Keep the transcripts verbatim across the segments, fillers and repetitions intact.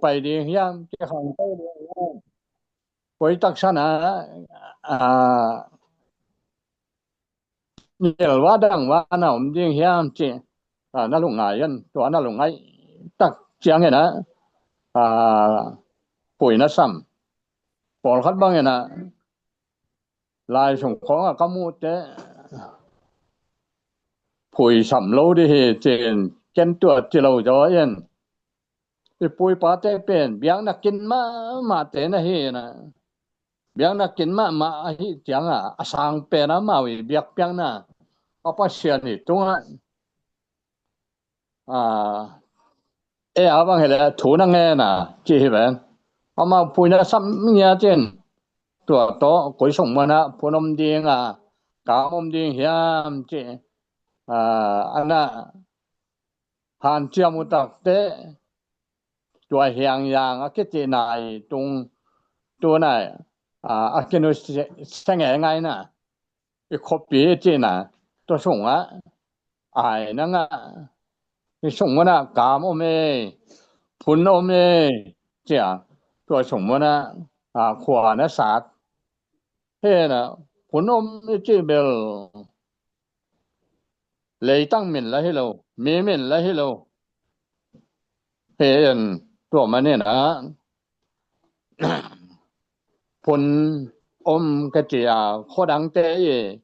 pai ding hiam, kikhangto ding hiam, koi taksan ah, ah, milva dangva na om ding hiam ci, ah, na lungngai in, tua na lungngai tak ciangin ah, ah, pui na sam. Pawlkhat bangin ah, lai sung khawngah ka muhte pui sam lo dih hi ci-in ken tua ci lo zaw in, i pu i pate pen biakna kin mahmahte na hi na, biakna kin mahmah ahi ciangah a sang pen amau i biakpiakna a Pasian i tungah, ah, e a bang hi leh thu na ngen a ci hi ven. Amau pui na sam ngiat in, tua tawh koi sung munah phun om ding a, kam om ding hiam ci, ah, a na hanciam uh takteh, tua Hiangyang a kicihna i tung, tuna, ah, a kinu se, se ngeingai na, i khuapi i cihna, tua sungah ai na ngah, i sung munah kam om e, phun om e, cia, tua sung munah, ah, khua na sat. Hi na, phun om i cih bel leitang min la hi lo, mi min la hi lo. Hi in, tua manin ah, phun om ka ci a, khuadangte i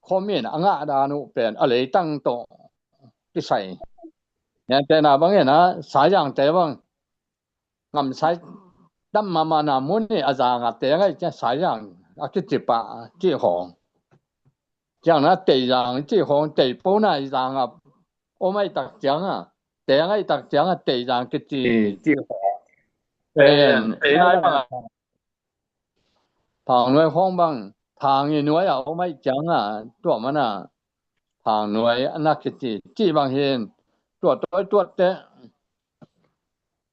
khuamin a ngah dan uh pen a leitang tawh kisai. Niante na bangin ah, Saizangte bang, ngamsai dam mahmahna mun i a zangah teng ahi ciang Saizang a kici pah cih khawng. Ciang na Teizang cih khawng, Teipona i zangah om ahi tak ciangah, teng ahi tak ciangah Teizang kici cih khawng. Pen, ei nai bangah Phangnuai khawng bang, Phang i nuai a om ahi ciangah, tua mana Phangnuai a na kici, cih bang hin, tua tawi tuatte,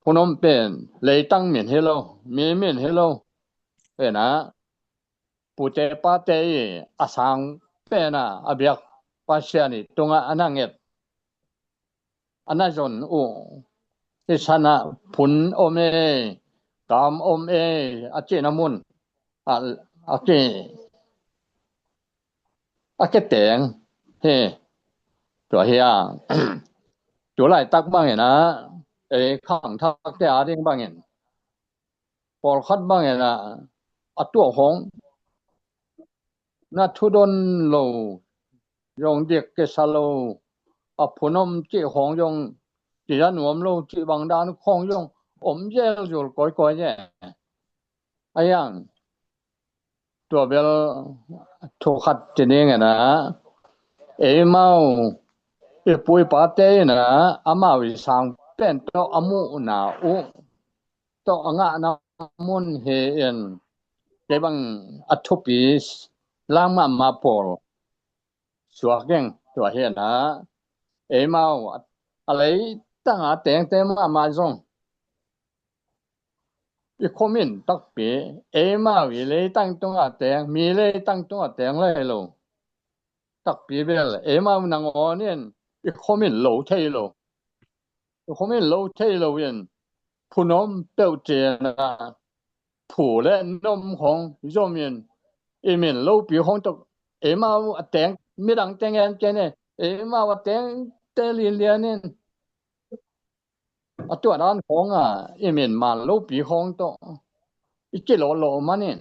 phun om pen leitang min hi lo, mi min hi lo. Pen ah, pute pate i a sang pen a, a biak Pasian i tungah a na nget, a na zon uh hi sanah phun om e, kam om e, a cihna mun, a, a ki, a kiteng hi. Tua hi a, tu laitak bangin ah, ei khangthakte a ding bangin, pawlkhat bangin ah, a tuah khawng na thudon lo, zong dik kisa lo, a phun om cih khawng zong ci a nuam lo, cih bang dan khawng zong om zelzul kawikawi e. A hiang, tua bel thu khat ci ning e na, eimau i pu i pate in ah, amau i sang pen tawh a muhna uh tawh a ngahna mun hi in, kei bang a thupi lang mahmah pawl suak ing. Tua hi in ah, eimau a, a leitang a tengte mahmah zong, i khuamin takpi, eimau i leitang tungah teng, mi leitang tungah teng lai lo, takpi bel eimau nangawn in i khuamin lo thei lo. I khuamin lo thei lo in, phun om peuh cihna, phu le nom khawng zom in, i min lopi khawng tawh, eimau a teng, midang teng en kei ne, eimau a tengte linlian in, a tuah dan khawng a, i min man lopi khawng tawh i kilawhlawh manin,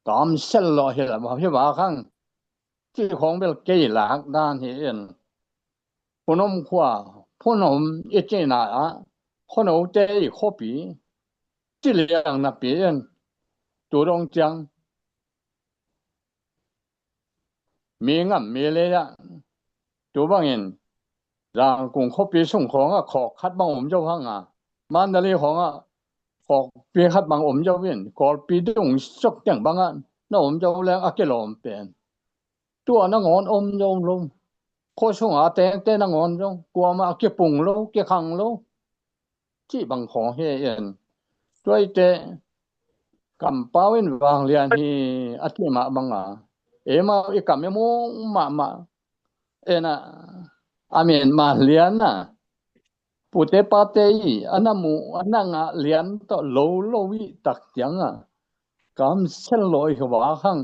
kamsel lawh hi la, hi va khang, cih khawng bel kei lak dan hi in, phun om khua, phun om i cihna ah, khuanote i khuapi ci liang napi in, tu dong ciang mi ngam mi lei ah, tu bangin Zangkung khuapi sung khawngah khawk khat bang om zo hang a, Mandalay khawngah khawkpi khat bang om zo in, Kawlpi dung sok teng bangah na om zo leng a kilawm pen. Tua nangawn om zo lo. Khua sunga tengte nangawn zong kuamah kipung lo, kikhang lo, cih bang khawng hi in. Tuaite kampau in vanglian hi a cih mah banga, eimau i kam i mung mahmah, en a, a min man lian a, pute pate i a na mu a na ngah lian tawh lo lo i tak ciangah kamsel lo i vak hang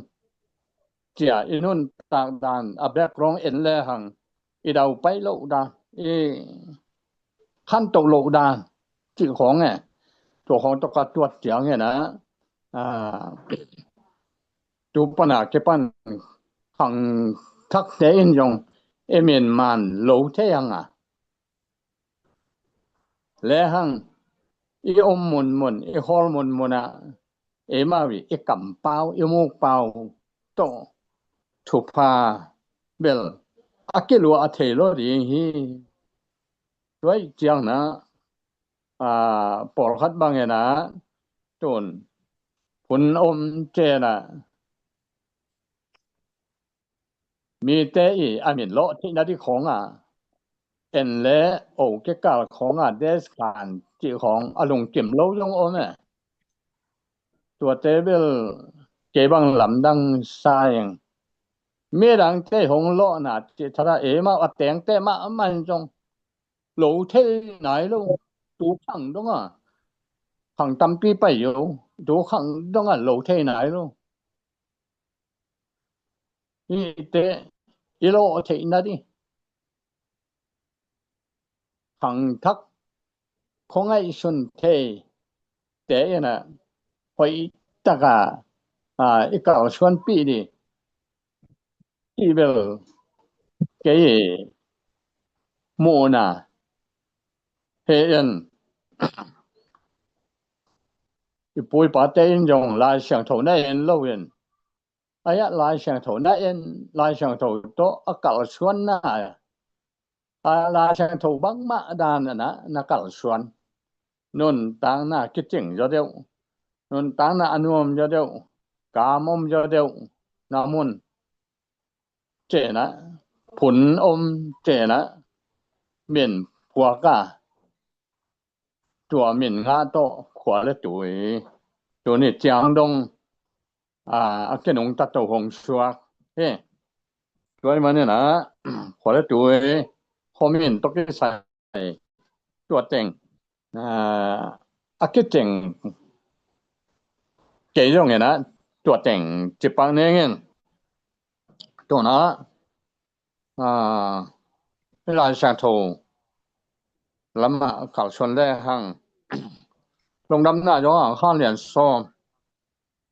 cia i nuntak dan a background en le hang i dau pai loh dan, i khantoh loh dan cih khawng e. Tua khawng tawh ka tuat ciang e na, a, tu pana kipan khangthakte in zong i min man lo thei hang a, lehang i om munmun, i hawl munmun ah eimau i kampau, i mukpau tawh thupha bel a kiluah a thei lo ding hi. Tua i ciang na, a, pawlkhat bang e na, tun phun om cena mite i a min lawh theihna dih khawngah en le o kikal khawngah des khan cih khawng a lungkim lo zong om e. Tuate bel kei bang lamdang sa eng. Midangte hong lawhna cih thara eimau a tengte mahmah in zong lo thei nai lo. Tu khang dongah khang tampi pai yo. Tu khang dongah lo thei nai lo. Hihte i lawh theihna dih khangthak khuangaihsun thei te ina hoih taka, a, i kalsuanpih dih i bel kei muhna he in i pu i pate in zong Lai Siangtho na en lo in, a, Lai Siangtho na en, Lai Siangtho tawh a kalsuanna, a, Lai Siangtho bangmah dan a na, na kalsuan. Nuntakna kicing zaw deuh, nuntakna a nuam zaw deuh, kam om zaw deuh, na mun cena, phun om cena, min phuak a, tua min ngah tawh khua le tui, tuni ciang dong, a, a kinungta to hong suak hi. Tua i manin a, khua le tui, khuamin tawh kisai tua teng, a, a kicing kei zong in a, tua teng cipak nengin. Tuna, a, Lai Siangtho lamah kalsuan le hang, Lungdamna Johan a khan lian sawm,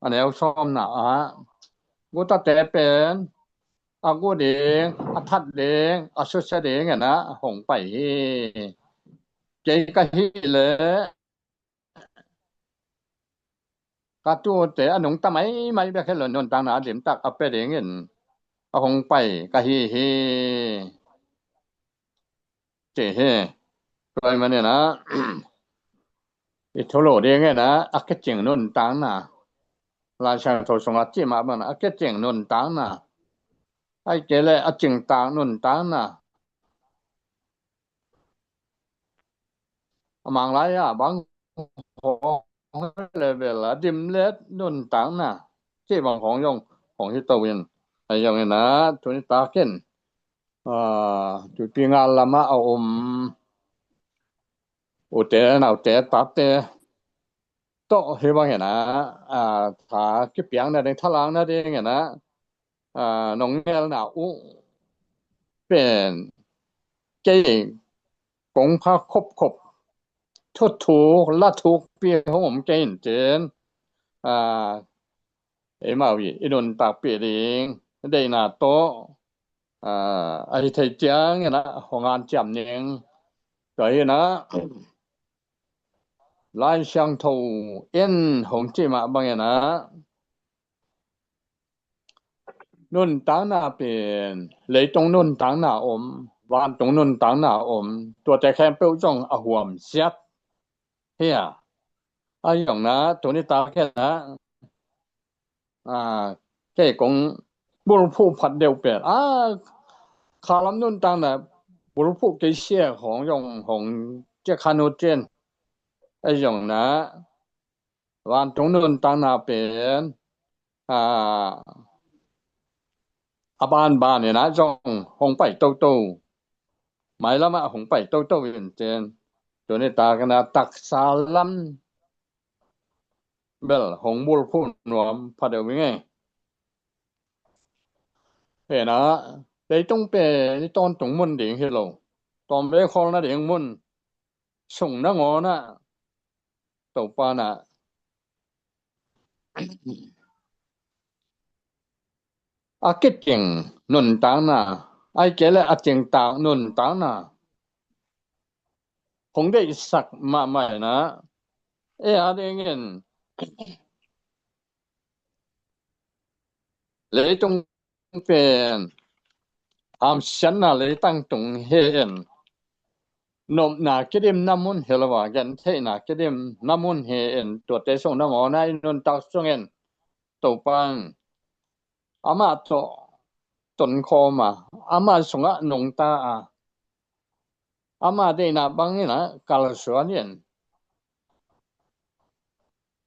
a neu sawmna ah gutate pen a gu ding, a that ding, a susia ding in a hong pai hi. Kei ka hih leh ka tuute a nungta maimai bek hi lo, nuntakna a limtak a pia dingin a hong pai ka hi hi, ci hi. Tua i manin a, i thulu dingin a, a kicing nuntakna, Lai Siangtho sungah cih mah bangin a kicing nuntakna, ahih kei leh a cingtak nuntakna, a Manglai ah bang hong level a dimlet nuntakna cih bang hong zong hong hi to in, a zong in a, tuni takin, a, tuipi ngal lamah a om ute naute tate tawh hi bangin a, a, tha kipiakna ding, thalakna dingin a, a, nong ngelna uh pen kei kong pha khopkhop, thuthuk lathukpi hong om kei in cin, a, eimau i, i nuntakpih ding deihna tawh, a, ahi thei ciangin a hong hanciam ning. Tua hi in a, Lai Siangtho in hong cih mah bangin a, nuntakna pen leitung nuntakna om, vantung nuntakna om, tuate khempeuh zong a huam siat hi a. A zong na, tuni takin a, a, kei kong bulphuh phat deuh pen a, khalam nuntakna bulphuh kei sia hong zong hong cia khan uh cin. A zong na, vantung nuntakna pen, a, a banban in a zong hong pai toto, mailam ah hong pai toto in cin. Tuni takin ah taksa lam bel hong bulphuh nuam phadeuh ing ei. Hena, leitung pen i tawntung mun ding hi lo, tawmvei khawl nading mun sung nangawn ah Topa in ah a kicing nuntakna, ahih kei leh a cingtak nuntakna hong deihsak mahmah in ah, ei a dingin leitung pen hamsiatna leitang tung hi-in, nopna kidimna mun hi lo a, gentheihna kidimna mun hi-in, tuate sung nangawn ah i nuntak sungin Topa in amah tawh tonkhawm a, amah sungah nungta a, ama deihna bangin ah kalsuan in,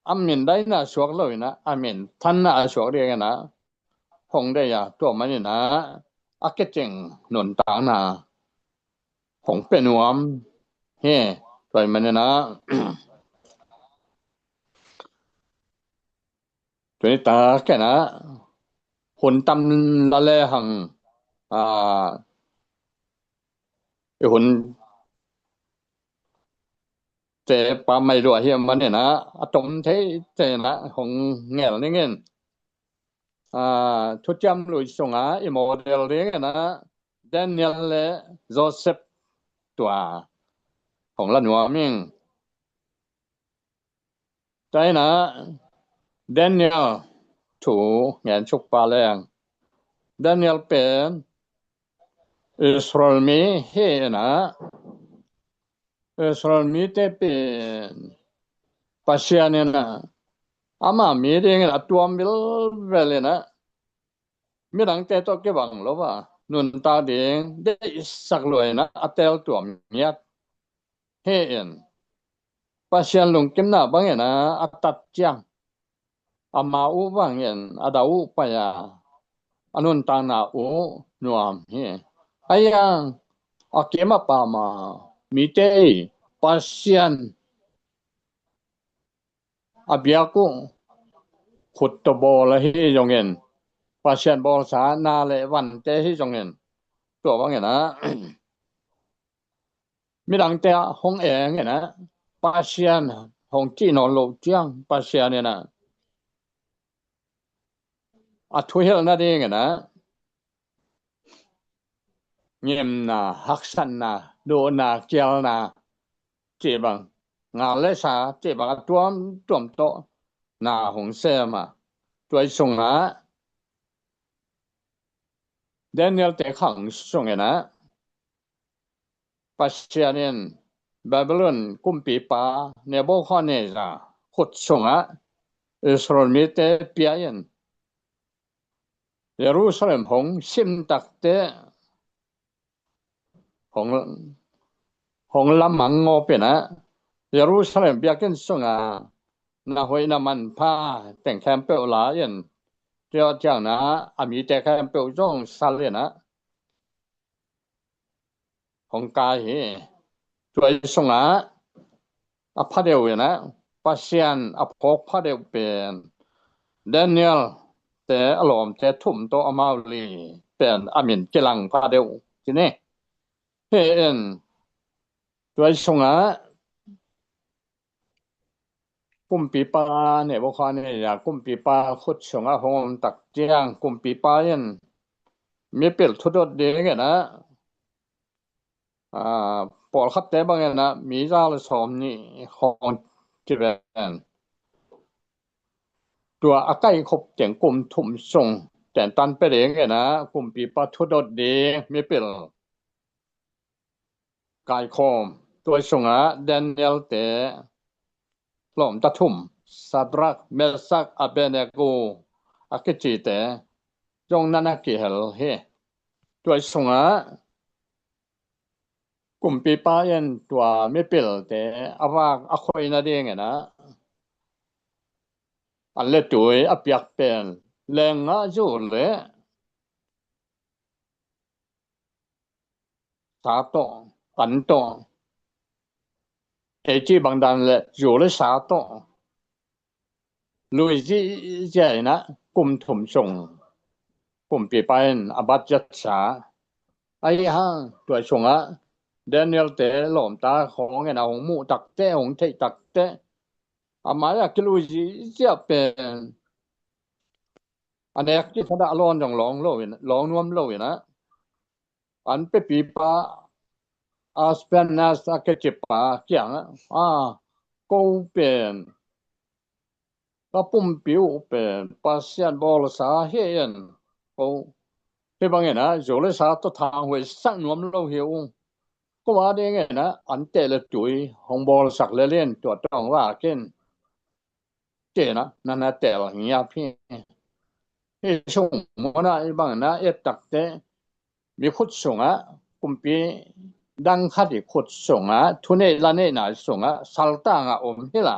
a mindaina suak lo in ah, a minthanna a suak dingin ah hong deih a, tua manin ah a kicing nuntakna hong pia nuam hi. Tua manin ah tuni takin ah hun tam la lehang, a, i hun te pammaih lua hi manin ah, a tom thei te in ah hong ngel ning in, a, Thuciam Lui sungah i model dingin ah Daniel le Joseph tua hong la nuam ing. Tua in ah Daniel thu ngen suk pah leng, Daniel pen Israel mi hi in ah, Israel mite pen Pasian in ah ama mi dingin a tuam vilvel in ah, midangte tawh kibang lo a, nuntak ding deihsak lua in ah a teltuam ngiat hi-in, Pasian lungkimna bangin ah a tat ciang, ama uh bangin a dah uh pai a, a nuntakna uh nuam hi. Ahi zongin a kim a pam a, mite Pasian a biak uh khut tawh bawl ahi zongin, Pasian bawlsa na le vante hi zongin, tua bangin ah midangte hong eng in ah, Pasian hong cih nawn loh ciang, Pasian in ah a thuhilh nadingin ah ngimna, haksatna, duhna, kialna cih bang, ngal le sa cih bang a tuamtuam tawh na hong sem a, tua sungah Daniel-te khang sungin ah Pasian in Babylon kumpipa Nebuchadnezzar khut sungah Israel mite pia in, Jerusalem hong sim takteh hong, hong lamang ngawp in ah, Jerusalem biakinn sungah na hoih na manpha teng khempeuh la in, tua ciangin ah a mite khempeuh zong sal in ah hong kai hi. Tua sungah a phadeuh in ah, Pasian a phawk phadeuh pen Daniel-te a lawmte thum tawh amau li pen a min kilang phadeuh ci ni. Hi in, tua sungah kumpipa Nebuchadnezzar, kumpipa khut sungah hong om tak ciang, kumpipa in mipil thudot dingin ah, aa, pawlkhatte bangin ah mi za le sawm nih hong ci ven. Tua a kaikhop teng kum thum sung tentan pia dingin ah kumpipa thudot ding mipil kaikhawm. Tua sungah Daniel-te lawmta thum, Shadrach, Meshach, Abednego a kicite zong na na kihel hi. Tua sungah kumpipa in tua mipilte a vak a khoih nadingin ah an le tui a piak pen leenggahzu le sa tawh, an tawh, Kei cih bang dan le zu le sa tawh lui zihziah in ah kum thum sung kumpipa in a budget sa. Ahi hang tua sungah Daniel te lawmta khawng in ah hong muh takte, hong theih takte, a mai-ah kilui zihziah pen a nek kithadah lawn zong lawng lo in, lawng nuam lo in ah an pepipa Aspenas a kicipa kiangah, a, ko pen ka pumpi uh pen Pasian bawlsa hi in, ko hi bangin ah zu le sa tawh thanghuai sak nuam lo hi ung. Ko a dingin ah an teh le tui hong bawlsak le lian tua tawh hong vak in, ci-in ah na na tel ngiap hi. Hih sung munah i bang na et takte, mi khut sungah, kumpi dang khat i khut sungah, thu neih la neihna sungah saltang a om hi la,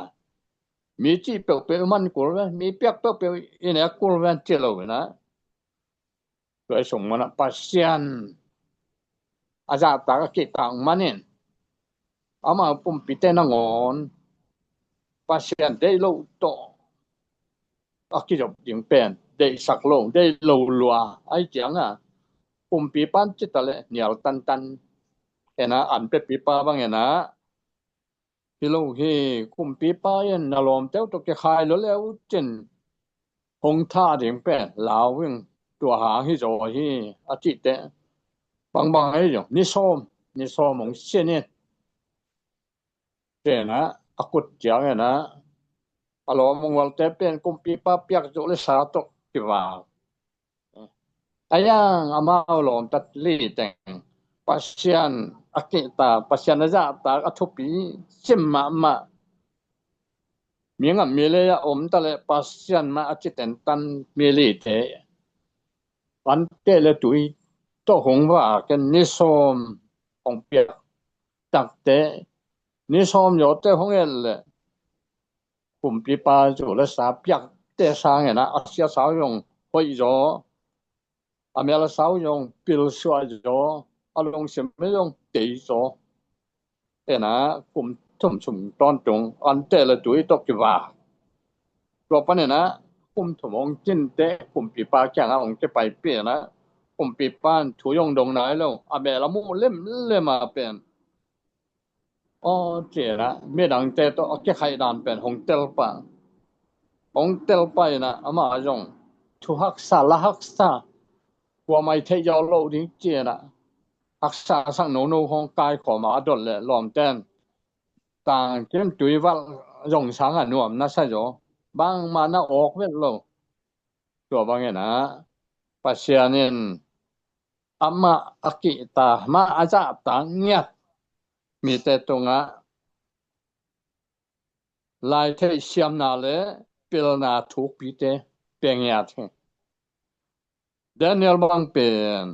mi cih peuhpeuh i man kul ve, mi piak peuhpeuh i nek kul ve ci lo in ah, tua i sung munah Pasian a zahtak a kihtak manin, ama pumpite nangawn Pasian deih loh tawh a kizop ding pen deihsak lo, deih lo lua. Ahi ciangah kumpipa in cita le nial tantan, en ah an pepipa bang en ah, hi lo hi, kumpipa in na lawmte uh tawh kikhai lo le uh cin hong thah ding pen lau ing, tua hang hi zaw hi, a cihte bangbang ahi zong ni sawm, ni sawm hong sin in, ci-in ah a kut ciang en ah a lawm a ngualte pen kumpipa piak zu le sa tawh kivak. Ahi hang amau lawmta li teng Pasian a kihtak, Pasian a zahtak a thupi sim mahmah, mi ngam mi lei a om ta le Pasian mah a ci tentan mi lite an teh le tui tawh hong vak in ni sawm hong piak takte, ni sawm zawte hong et le kumpipa zu le sa piakte sang en ah a siasau zong hoih zaw, a mel a sau zong pilsuah zaw, a lungsim zong tei zaw. En ah kum thum sung tawntung an teh le tui tawh kivak. Tua pan en ah kum thum hong cin teh kumpipa kiangah hong kipaipih en ah, kumpipa in thu zong dong nai lo, a mel a muh lemlem a pen, aw, ci-in ah midangte tawh a kikhaih dan pen hong tel pah. Hong tel pah in ah amah zong thu haksa, la haksa, kuamah i theih zo lo ding ci-in ah haksa sak nono hong kaikhawm a, a dot le lawmte in tangkim tui valh zong sang a nuam na sa zaw, bangmah na awk vet lo. Tua bang en ah Pasian in amah a kihtak, amah a zahtak ngiat mite tungah laitheih siamna le pilna thukpite pia ngiat hi. Daniel bang pen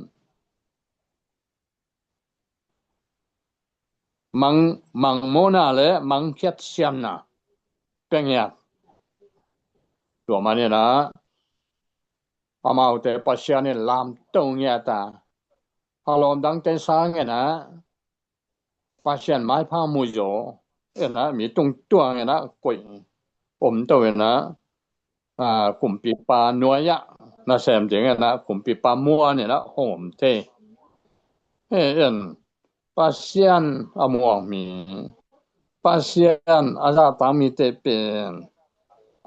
mang, mangmuhna le mangkhiat siamna pia ngiat. Tua man en ah amaute Pasian in lamto ngiat a, a lawm dangte sang en ah Pasian maipha mu zaw, en ah mi tungtuang en ah koih om to en ah, kumpipa nuai-ah nasem ding en ah kumpipa muan en ah hong om thei. He en, Pasian a muang mi, Pasian a zahtak mite pen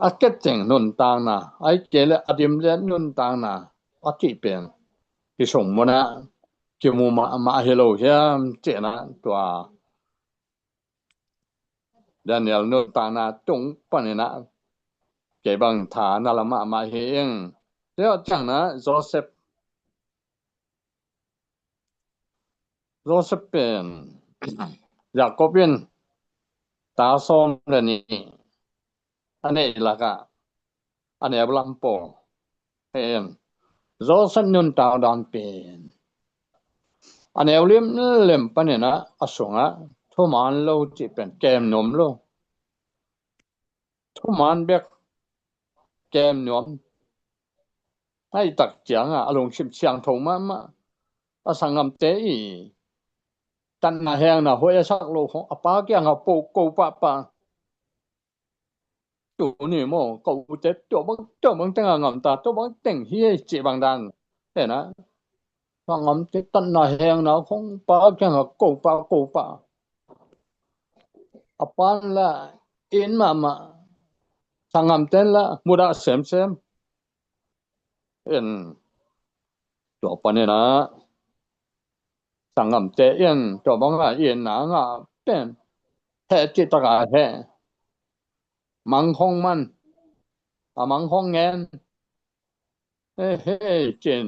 a kei teng nuntakna, ahih kei leh a dim le nuntakna a cih pen hih sung munah kimu mahmah hi lo hiam ci-in ah tua Daniel nuntakna tung pan en ah kei bang tha na la mahmah hi ing. Tua ciang ah Joseph, Joseph pen Jacob in ta sawm le nih a neih lakah a neu lam pawl. Hen, Joseph nuntak dan pen a neu limlim pan en ah a sungah thuman lo cih pen kem nuam lo. Thuman bek kem nuam. Ahih tak ciangah a lungsim siangtho mahmah, a sanggamte i tatna hengna hoih a sak lo khong a pa kiangah ko pahpah. Tuni maw, ka ute tua bang, tua bang tengah ngamta, tua bang teng hi ei cih bang dan. Hena, sanggamte tatna hengna khong pa kiangah ko pah, ko pah. A pan la in mahmah, sanggamte la mudah semsem. In tua panin ah sanggamte in tua bangah in na ngah pen heh cih takah heh. Mang khong man, a mang khong ngen. Hei, hei, cin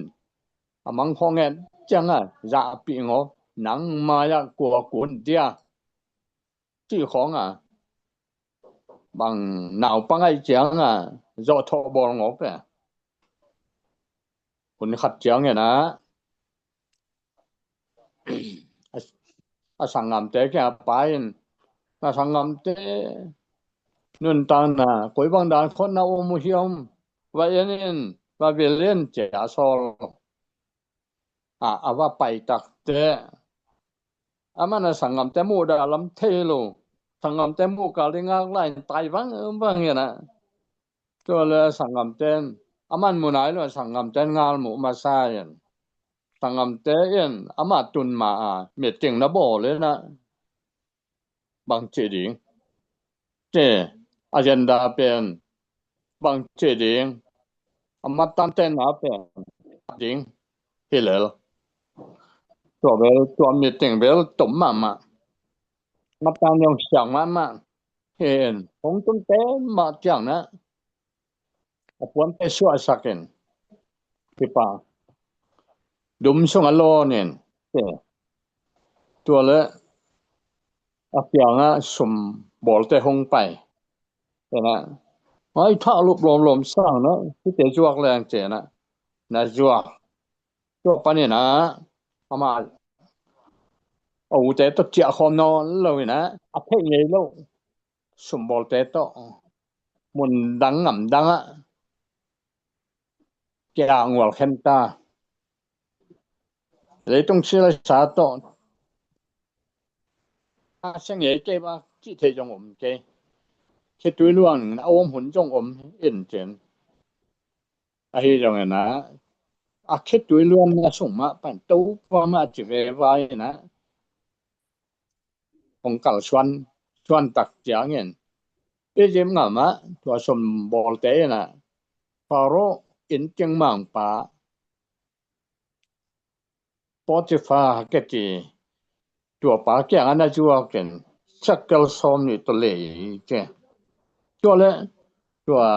a mang khong ngen ciangah zahpih ngawp, nang mai-ah kua kun dia cih khawngah bang naupang aih ciangah zawhthawh bawl ngawp e. Hun khat ciangin ah a sanggamte kiangah pai in, na sanggamte nuntakna koi bang dan khawng na om uh hiam, va en in, va vil in, ci-a sawl. A, a va pai takte, aman a sanggamte muhdah lam thei lo, sanggamte muh kal ding ngak lai in tai vang vang in ah. Tua le sanggamte in, aman mu nai lo, sanggamte in ngal muh masa in, sanggamte in amah tun ma a meeting na bawl in ah, bang ci ding, ci agenda pen bang ci ding, a mattan tenna pen ding hi lel. Tua bel, tua meeting bel tom mahmah, mattan zong siang mahmah. Hi in, hong tun pen mah ciang na a puante suahsak in, kipa dum sungah lawn in, tua le a kiangah sum bawlte hong pai. Ena, ai thah lup lawmlawm sang na, hite zuak leng ci na, na zuak. Tua panin ah amah a ute tawh ciah khawm nawn lo in ah, a theih ngei lo sum bawlte tawh mun dang ngam dangah kia ngual khen ta. Leitung sila sa tawh a sia ngei kei ba cih theih zong om kei. Khitui luang a om hun zong om in cin. Ahi zongin ah a khitui luanna sung mah pan Topa mah ci veva in ah hong kal suan, suan tak ciangin Egypt ngamah tua sum bawlte in ah Pharaoh inn cingmangpa Potiphar kiti tua pa kiangah na zuak in, shekel sawm nih tawh lei ci. Tua le tua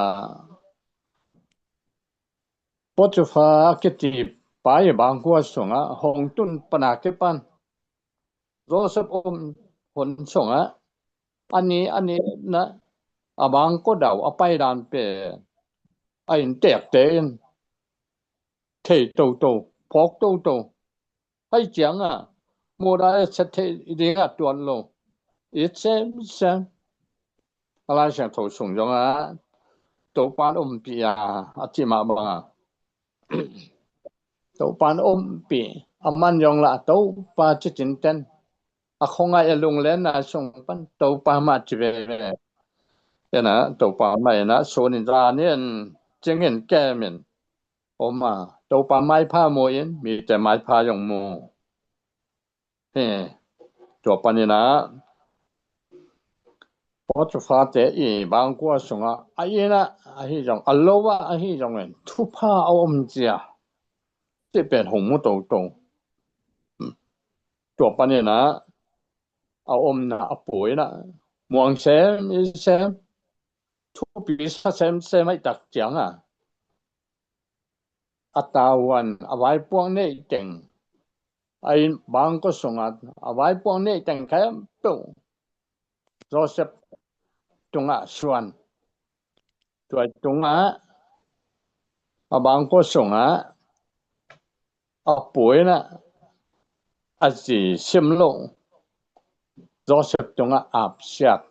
Potiphar kiti pa i bangkua sungah hong tun pana kipan Joseph om hun sungah a ni a ni na a bangkua dau a paidan pen a inntekte in thei toto, phawk toto. Hei ciangah mudah et set theih dingah tuan lo. It semsem. A Lai Siangtho sung zongah Topa in ompih a, a cih mah bangah Topa in ompih, a man zong lah Topa ci cinten. A khongai a lunglenna sung pan Topa mah ci veve. Ena Topa mah ena sunin zanin cingin kemin om a, Topa maipha mu in mite maipha zong mu. He, tua panin ah Potiphar te i bangkua sungah a inn ah ahi zong, a lo ah ahi zongin thupha a om cia cih pen hong mu toto. Tua panin ah a omna a pu in ah muang sem i sem, thupi sa semsem ahih tak ciangah a tavuan a vaipuak neih teng, a inn bangkua sungah a vaipuak neih teng khempeuh Joseph tungah suan. Tua tungah a bangkua sungah a pu in ah a zi sim loh Joseph tungah apsiak.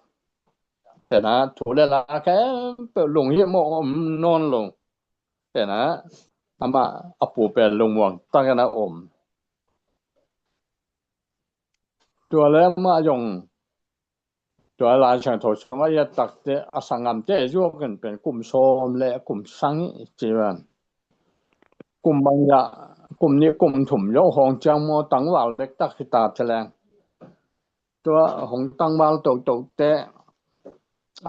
Ena thu le la khempeuh lunghimawh om nawn lo. Ena amah a pu pen lungmuang takin a om. Tua le amah zong tua Lai Siangtho sungah i et takte a sanggamte zuak in pen kum sawm le kum sagih ci ven. Kum bang zah, kum nih kum thum zong hong ciang maw, tangval dektak hi ta thei leng. Tua hong tangval totote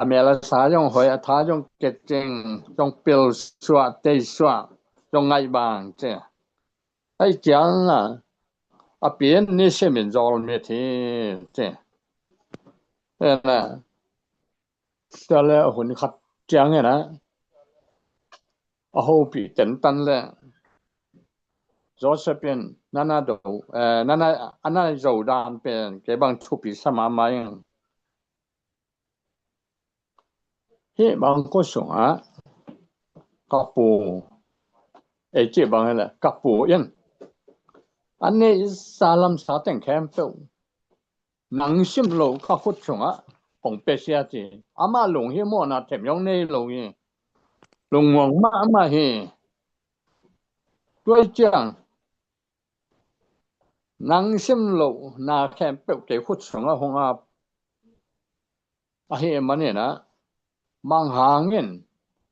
a mel a sa zong hoih, a tha zong kecing, zong pil suah, tei suah, zong ngaih bang ci. Ahi ciangin a pi in ni simin zawl mit hi ci. Tua le hun khat ciangin a hopih tentan le Joseph in nana do, eh, nana, a na zo dan pen kei bang thupi sa mahmah ing. Hih bang khut sungah ka pu, ei cih bang hi leh ka pu in a neihsa lamsa teng khempeuh nang sim loh ka khut sungah hong pia sia ci. Amah lunghimawhna them zong nei lo hi. Lungmuang mahmah hi. Tua ciang nang sim loh na khempeuh kei khut sungah hong ap ahih manin a, bang hangin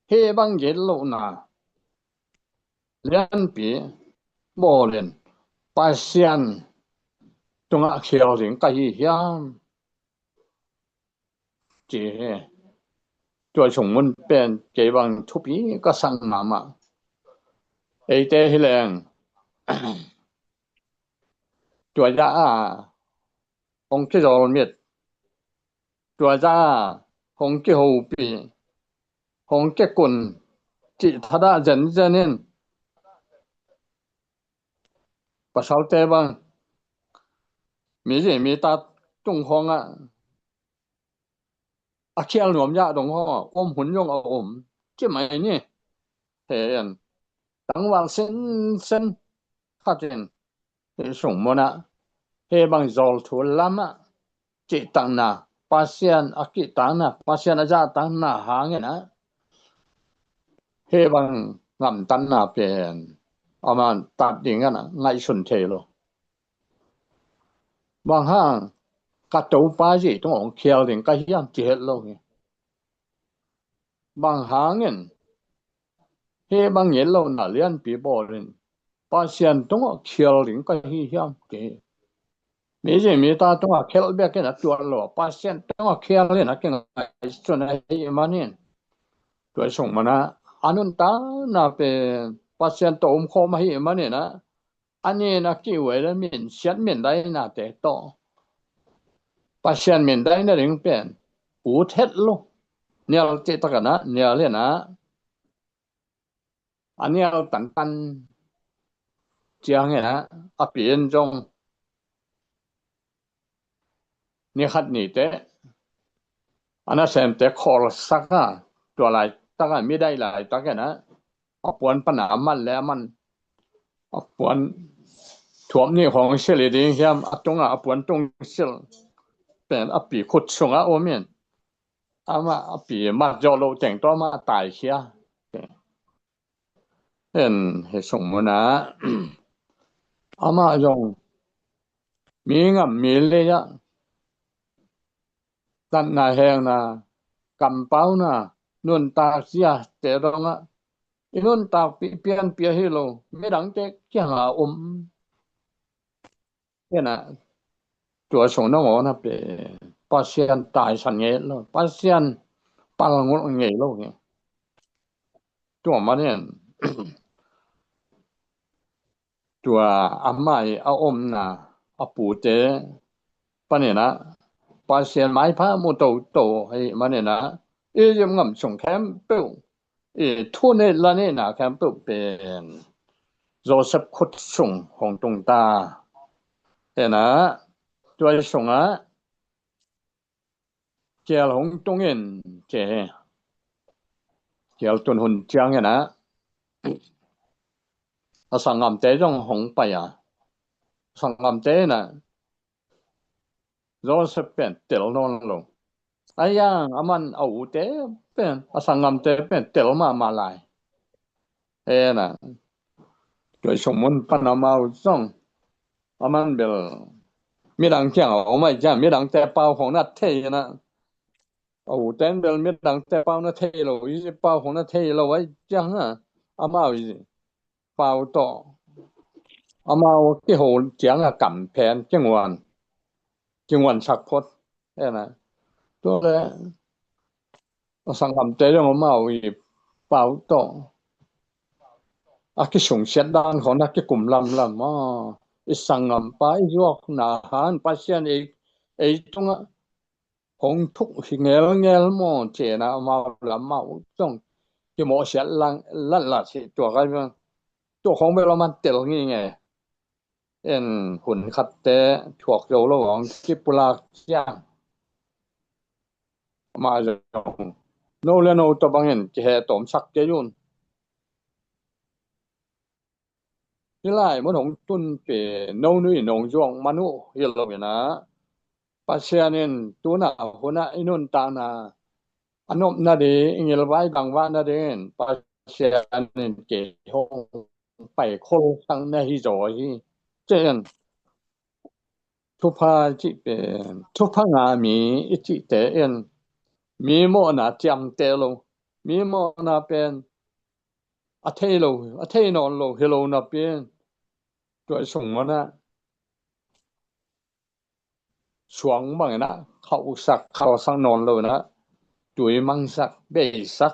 hih bang gitlohna lianpi bawlin Pasian tungah khial ding ka hi hiam? Ci hi. Tua sungmun pen kei bang thupi ka sak mahmah. Eite hi leng tua zah a hong kizawlmit, tua zah a hong kihopih, hong kikun cih thadah zenzen in pasalte bang mizi mita tung khawngah a khial nuam zah dong khawngah om hun zong a om ci mai ni. He en tangval sinsen khat in hih sungmunah hih bang zawl thu lamah cihtakna, Pasian a kihtakna, Pasian a zahtakna hangin a hih bang ngamtanna pen aman tat dingin a ngaihsun thei lo. Bang hang ka Topa zi tungah hong khial ding ka hiam ci het lo hi. Bang hangin hih bang gitlohna lianpi bawlin Pasian tungah khial ding ka hi hiam ci hi. Mizi mita tungah khial bek in a tuat lo, Pasian tungah khial in a kingaihsun ahih manin tua sungmunah a nuntakna pen Pasian tawh om khawm ahih manin a, a nin a kihuai le minsiat mindainate tawh Pasian mindaina ding pen ut het lo. Nial cihtakin a nial in a, a nial tantan ciangin a, a pi in zong ni khat nite a nasemte khawlsak a, tua laitak a, midai laitak in a, a puan pana a man le a man, a puan thuap nih khawng sil hi ding hiam, a tungah a puan tung sil pen a pi khut sungah om in, amah a pi mat zawh loh teng tawh amah taikhia. En hih sungmunah amah zong mi ngam mi lei ah tatna hengna, kampauna, nuntak zia te dongah i nuntakpih pianpih ahi lo, midangte kiangah om. Ena tua sung nangawn a pen Pasian taisan ngei lo, Pasian palngulh ngei lo hi. Tua manin tua amah i a omna a pute panin a Pasian maipha mu toto ahih manin a Egypt gam sung khempeuh i thu neih la neihna khempeuh pen Joseph khut sung hong tung ta. Ena tua sungah kial hong tung in ci hi. Kial tun hun ciangin a, a sanggamte zong hong pai a, sanggamte in a Joseph pen tel nawn lo. Ahi zongin aman a ute pen, a sanggamte pen tel mahmah lai. Ena tua sung mun pan amau zong aman bel midang kiang a om ahih ciang midangte pau khong na thei na. A u ten bel midangte pau na thei lo, i pau khong na thei lo ahih ciang a, amau i pau tawh amau kiho ciang a kam pen kinguan, kinguan sak phot. Ena, tua le a sanggamte zong amau i pau tawh a kisungsiat dan khong a kikum lamlam a, i sanggampa i zuakna han Pasian ei, ei tungah hong thuk hi ngelngel maw cihna amau lam amau zong kimawhsiat lang latlat hi. Tua kai bang tua khong bel a man tel ngingei. En, hun khatte thuak zo lo hong kipulak ciang amah zong no le no tawh bangin kihe tawmsak kei un. Hih lai mun hong tun pen no nui nong zuak man uh hi lo in a, Pasian in tuna hun ah i nuntakna a nopna ding, i ngilvai bangvahna dingin Pasian in kei hong pai khol sang na hi zaw hi. Cih in thupha i cih pen, thupha ngah mi i cihte in mi mawhna ciamteh lo, mi mawhna pen a thei lo, a thei nawn lo hi lo napi in tua i sung mun ah suang bangin a khauhsak, khalsak nawn lo in a tui mangsak, beisak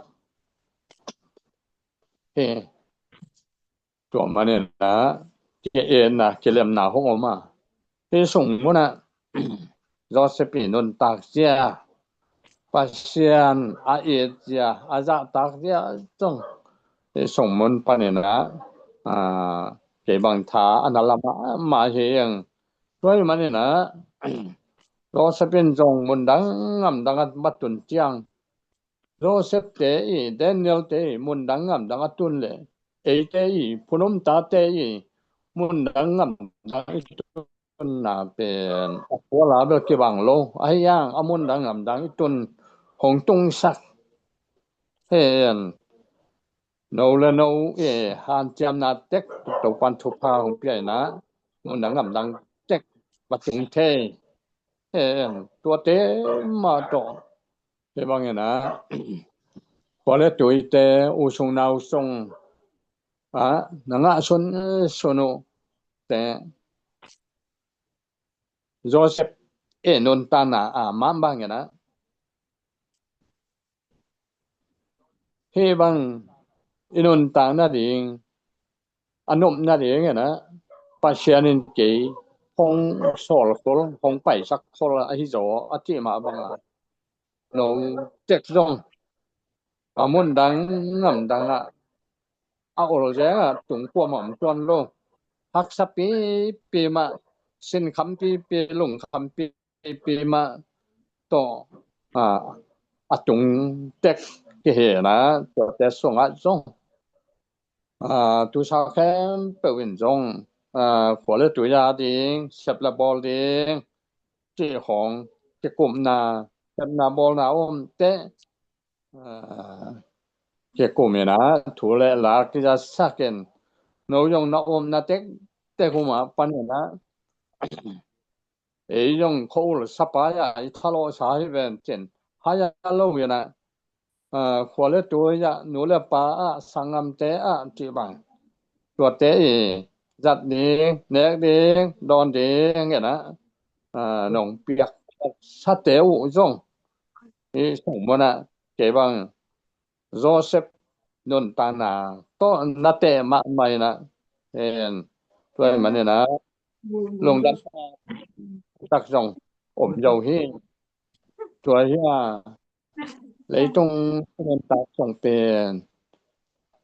hi. Tua manin a ki-etna, kilemna hong om a, hih sung mun ah Joseph i nuntak zia, Pasian a it zia, a zahtak zia zong hih sung mun panin a, a, kei bang tha a na la mahmah hi ing. Tua ahih manin a Joseph in zong mundang ngamdang a va tun ciang, Joseph te i, Daniel te i mundang ngamdang a tun le, eite i, phunum tate i mundang ngamdang i tunna pen a puala bel kibang lo. Ahi hang a mundang ngamdang i tun hong tungsak hen. No le no i hanciamna tek Topan thupha hong pia in a, mundang ngamdang tek va tung thei hen. Tuate mah tawh hi bangin a, khua le tuite, u sung nau sung a na ngah sunsun uh te Joseph i nuntakna a mah bangin a, hih bang i nuntak nading, a nop nading in a, Pasian in kei hong sawl khol, hong paisak khol ahi zaw a cih mah bang a, no tek zong a mundang ngamdang ah a ol zeng ah tung kuamah om tuan lo. Haksa pipi mah, sinkham pipi, lungkham pipi mah tawh a, a tung tek kihi na, tuate sungah zong a, tusa khempeuh in zong a, khua le tui a ding, sep le bawl ding cih khong kikumna, sepna bawlna om teh a, kikum in a, thu le la kizasak in, no zong na omna tektek um a panin a, ei zong khua-ul sapai a i thalawhsa hi ven cin hai a lo in a, a, khua le tui ah, nu le pa ah, sanggamte ah cih bang, tuate i zat ding, nek ding, dawn ding in a, a, nong piak sate uh zong hih sung mun ah kei bang Joseph nuntakna tawh na teh mahmah in a, en, tua ahih manin a lungdam tak zong om zo hi. Tua hi a, leitung nuntak zong pen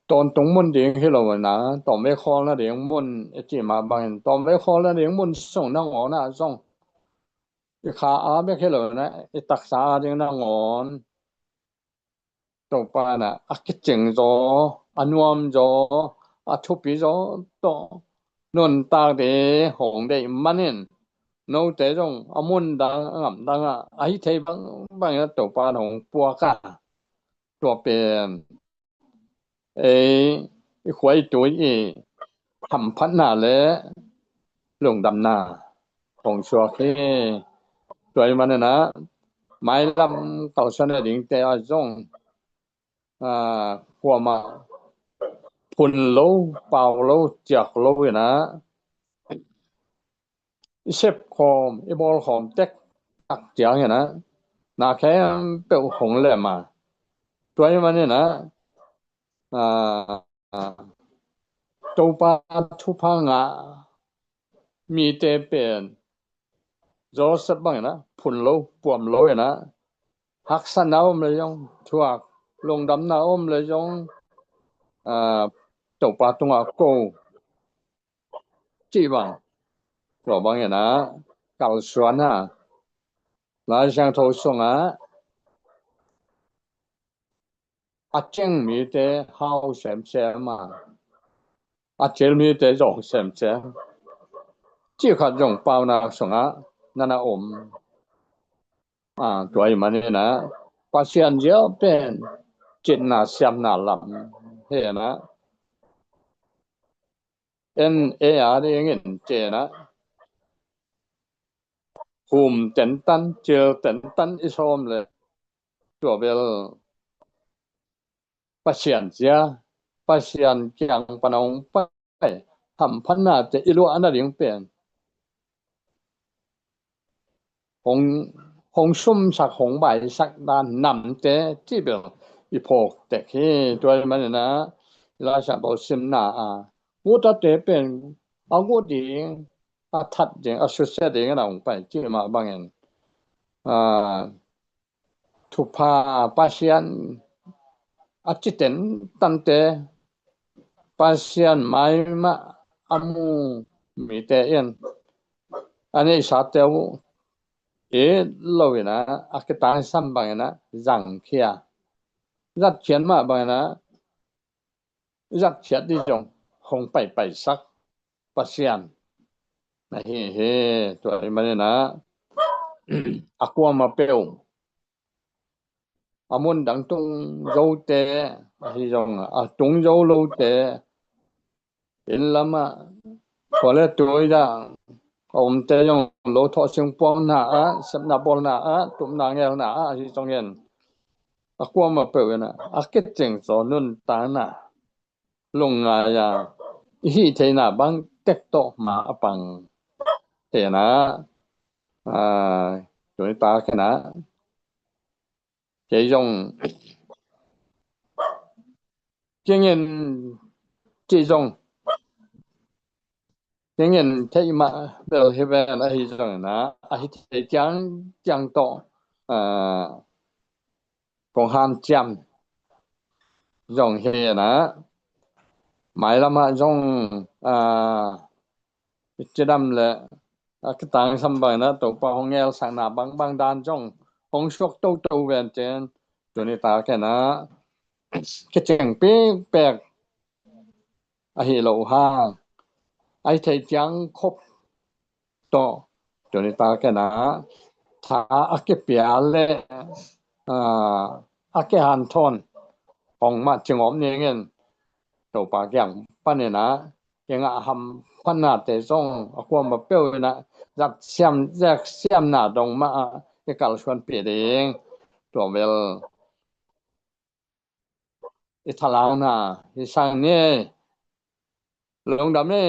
tawntung mun ding hi lo in a, tawmvei khawl nading mun i cih mah bangin tawmvei khawl nading mun sung nangawn ah zong i kha a bek hi lo in a, i taksa a ding nangawn Topa in a, a kicing zaw, a nuam zaw, a thupi zaw tawh nuntak ding hong deih manin, note zong a mundang a ngamdang ah a hi thei bangbang in a Topa in hong puak a, tua pen ei i khua i tui i hamphatna le lungdamna hong suak hi. Tua ahih manin ah mailam kalsuan a dingte ah zong, aa, kuamah phun lo, pau lo, ciak lo in ah i sepkhawm, i bawlkhawm tek tak ciangin ah na khempeuh hong lem a. Tua ahih manin ah, aa, Topa thupha ngah mite pen Joseph bangin ah phun lo, puam lo in ah, haksatna om le zong thuak, lungdamna om le zong, aa, Topa tungah ko cih bang, tua bangin ah kalsuan a, Lai Siangtho sungah a cing mite hau semsem a, a cil mite zawng semsem, cih khat zong Paunak sungah na na om. Aa, tua ahih manin ah Pasian zia pen citna siamna lam hi in ah, en ei a dingin ci in ah, hum tentan, cil tentan i sawm le, tua bel Pasian zia, Pasian kiang pan a hong pai hamphatnate i luah nading pen hong, hong sumsak, hong baisak dan namte cih bel i phawk tek hi. Tua ahih manin ah Lai Siangtho simna ah gutate pen a gu ding, a that ding, a susia dingin a hong pai cih mah bangin, aa, thupha Pasian a ci tentante, Pasian mai mah a mu mite in a neihsate uh it lo in ah, a kitangsam bangin ah zangkhia, zatkhiat mah bangin ah zatkhiat ding zong hong paipaisak Pasian ahi hi. Tua ahih manin ah a kuamah peuh, a mun dang tung zote ahi zong, a tung zo lote, inn lamah, khua le tui ah a omte zong lo thawh singpuakna ah, sepna bawlna ah, tupna ngelna ah ahi zongin, a kuamah peuh in ah a kicing zaw nuntakna, lungngai a, i hih theihna bang tek tawh ma a pang hi in ah, aa, tuni takin ah kei zong kingin cih zong, kingin theih mah bel hi ven, ahi zongin ah a hi thei ciangciang tawh, aa, kong hanciam zong hi in ah, mailam ah zong, aa, i cidam le a kitangsam bangin ah Topa hong ngelsakna bangbang dan zong hong suak toto ven cin, tuni takin ah kicing pikpek ahi lo hang, a hi thei ciang khop tawh tuni takin ah tha a kipia le, aa, a kihanthawn hong mah cingawp ningin Topa kiang panin ah i ngah hamphatnate zong a kuamah peuh in ah zat siam, zat siamna dong mah ah i kalsuanpih ding. Tua bel i thalakna hi sang ni. Lungdam ni.